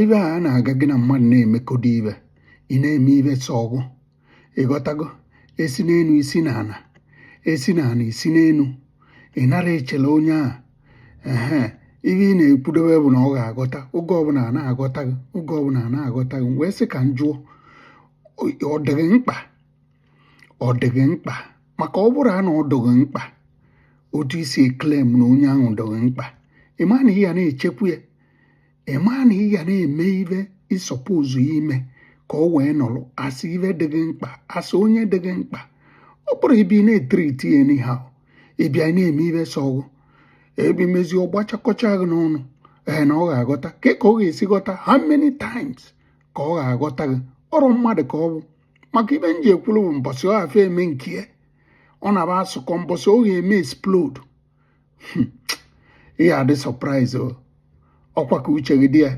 Ibe a na-aga gị na mmadụ na-emekọdo ibe, ị na-eme ibe sọ ọgwụ, ịghọtago? Esi n'enu isi n'ala, esi n'ala isi n'enu. Ị nara echele onye a. Ehe, ibe ị na-ekwudobe bụ na ọ ga-aghọta. Oge ọbụla a na-aghọta gị, oge ọbụla a na-aghọta gị, wee sị ka m jụọ, ọ dịghị mkpa? Ọ dịghị mkpa? Maka ọ bụrụ na ọ dịghị mkpa otu isi claim na onye ahụ dịghị mkpa, ị ma na ị ga na-echekwa ya, ị ma na ị ga na-eme ibe ị suppose ime ka ọ wee nọrọ asị ibe dịghị mkpa, asị onye dịghị mkpa. Ọ bụrụ ibe ị na-etreat ya anyhow, ị bịa na-eme ibe sọgụ ebe imezi, ọgbachakọcha gị n'ọnụ. Ee, na ọ ga-aghọta ka ọ ga-esi ghọta. How many times ka ọ ga-aghọta gị? Ọrụ mmadụ ka ọ bụ. Maka ibe m ji ekwuru bụ mbọsị ọ afọ eme nke ya, ọ na-aba asụkọ, mbọsị ọ ga-eme explode, ị ga-adị surprise. O ọkwa ka uche gị dị ya.